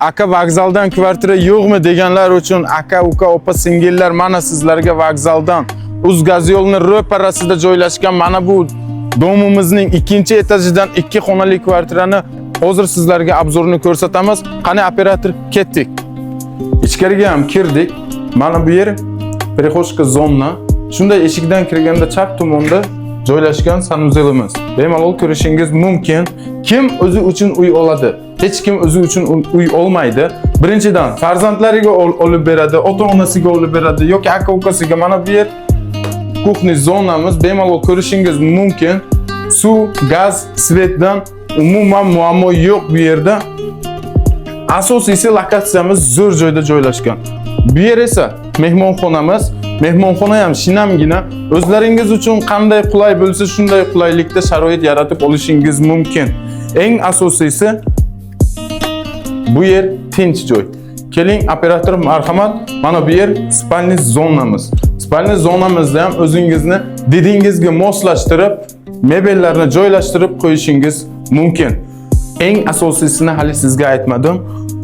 Aka, vokzaldan kvartira yo'qmi deganlar uchun, aka, uka, opa, singillar, mana sizlarga vokzaldan Uzgazyo'lni ro'parasida joylashgan mana bu дом imizning ikkinchi etajidan ikki xonali kvartirani hozir sizlarga обзор ini ko'rsatamiz. Qani, operator, ketdik. Ichkariga ham kirdik. Mana bu yer прихожка zona. Shunday eshikdan kirganda chap tomonda joylashgan санузел imiz. Bemalol ko'rishingiz mumkin. Kim o'zi uchun uy oladi? Hech kim o'zi uchun uy olmaydi. Birinchidan, farzandlariga olib beradi, ota-onasiga olib beradi yoki aka-ukasiga. Mana bu yer кухня zonamiz. Bemalol ko'rishingiz mumkin. Suv, gaz, свет dan umuman muammo yo'q bu yerda. Asosiysi, lokatsiyamiz zo'r joyda joylashgan. Bu yer esa mehmonxonamiz. Mehmonxona ham shinamgina. O'zlaringiz uchun qanday qulay bo'lsa, shunday qulaylikda sharoit yaratib olishingiz mumkin. Eng asosiysi, bu yer tinch joy. Keling, operator, marhamat. Mana bu yer спальный zonamiz. Спальный zonamizda ham o'zingizni didingizga moslashtirib, mebellarni joylashtirib qo'yishingiz mumkin. Eng asosiysini hali sizga aytmadim.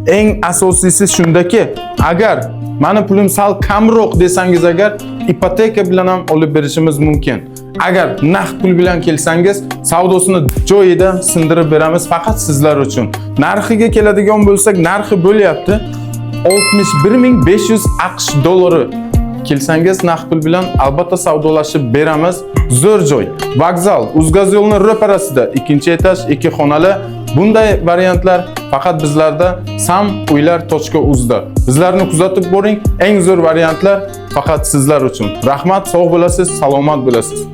Eng asosiysi shundaki, agar mani pulim sal kamroq desangiz agar, ipoteka bilan ham olib berishimiz mumkin. Agar naqd pul bilan kelsangiz, savdosini joyida sindirib beramiz faqat sizlar uchun. Narxiga keladigan bo'lsak, narxi bo'lyapti 61 500 AQSh dollari. Kelsangiz naqd pul bilan, albatta savdolashib beramiz. Zo'r joy. Vokzal, Uzgazyo'lni ro'parasida, ikkinchi etaj, ikki xonali. Bunday variantlar faqat bizlarda, samuylar.uzda. Bizlarni kuzatib boring. Eng zo'r variantlar faqat sizlar uchun. Rahmat, sog' bo'lasiz, salomat bo'lasiz.